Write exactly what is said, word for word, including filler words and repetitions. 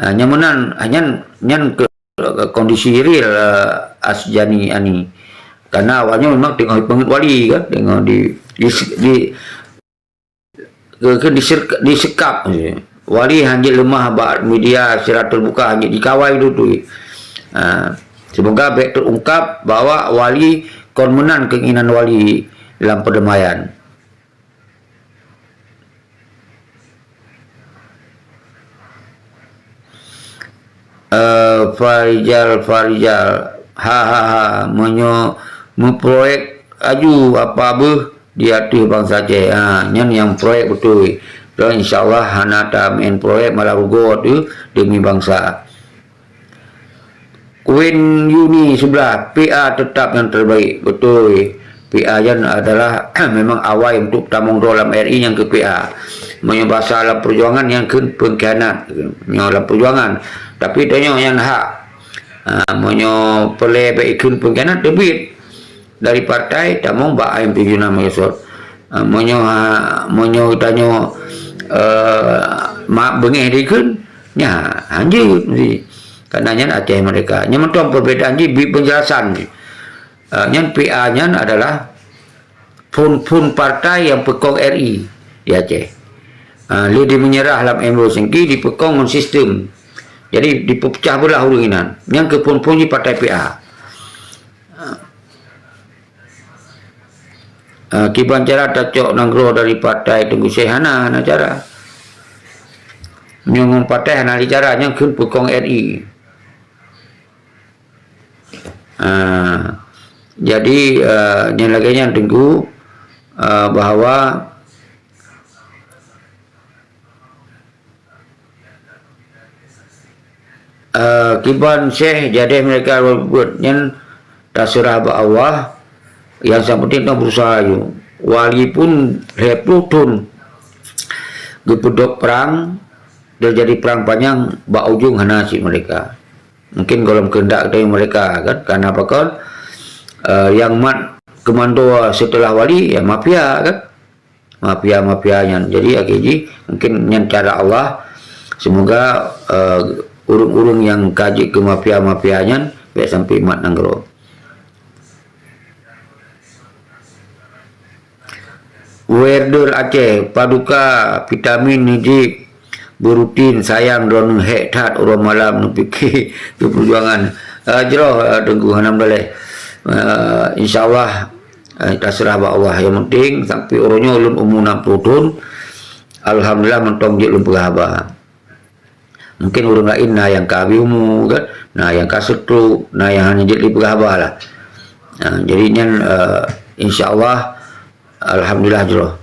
Ah, nyan meunan, ah, nyan, nyan ke, ke kondisi real, ah, Asjani Ani. Karena awaknyan memang teungoh peungeuet wali kan, teungoh di, di, di, ke, ke diser-, disekap. Wali hana jeuet leumah bak media secara terbuka, hana jeuet dikawai beutôi. Ah, semoga bèk terungkap bahwa wali kon meunan keinginan wali dalam perdamaian. Eh, Farijal, Farijal, ha, ha, ha, meunyoe meuproyek aju apa beuh di ateueh bansa Aceh. Ha, nyan nyang proyek beutôi. Dan insya Allah hana tameu'en proyek malah rugoe teuh demi bansa. Queen Yuni sebelah, P A tetap yang terbaik. Beutôi. P A nyan adalah memang awai untuk tamong droe lam R I nyang keu P A. Meunyoe basa lam perjuangan nyang kheun pengkhianat. Nyoe lam perjuangan. Tapi tanyoe nyan hak. Ha, meunyoe peureulèe bèk ikheun pengkhianat, teubiet dari partai tamong bak M tujuh enam Microsoft. Ha, meunyoe, ha, meunyoe tanyoe, eh, mak beungèh dikheun, nya, hanjeuet meusti. Karena nyan Aceh merdeka. Nyan mantong perbedaan jih, bri penjelasan jih. Ah, nyan P A nyan adalah phon-phon partai nyang peukong R I di Aceh. Ah, lé di meunyeurah lam Emro Sengki dipeukong ngon sistem. Jadi, dipeucah beulah ureueng inan. Nyan keuh phon-phon jih partai P A. Ah, kiban cara tacok nanggroe dari partai Teungku Syeh? Hana, hana cara. Nyoe ngon partai hana lé cara, nyan kheun peukong R I. Ah, jadi, eh, nyang lagèe nyan Teungku, eh, bahwa, eh, kiban Syeh jadeh mereka buet nyan taseurah bak Allah, nyang penting tong berusaha aju. Wali pun lhèe ploh thon geupeudok prang, teujadi prang panyang, bak ujong hana cit merdeka. Mungkin gohlom keundak dari mereka kan, karena apa kon, eh, nyang mat keumando setelah wali, ya mafia kan. Mafia-mafia nyan. Jadi, akhé jih mungkin nyan cara Allah. Semoga, eh, ureueng-ureueng nyang ka jeuet keu mafia-mafia nyan bèk sampai mat nanggroe. Werder Aceh, paduka vitamin nijik berutin, sayang droeneuh, hék that uroe malam neupike keu peujuangan. Ah, jroh, ah, Teungku, hana meudaleh. Ah, insya Allah, ah, taseurah bak Allah. Nyang penting, sampai uroe nyoe ulôn umu nam ploh thon. Alhamdulillah, mantong jeuet lôn peugah haba. Mungkin ureueng laén na nyang ka habéh umu kan, na nyang ka stroke, na nyang hana jeuet lé peugah haba lah. Ha, jadi nyan, eh, insya Allah, alhamdulillah jroh.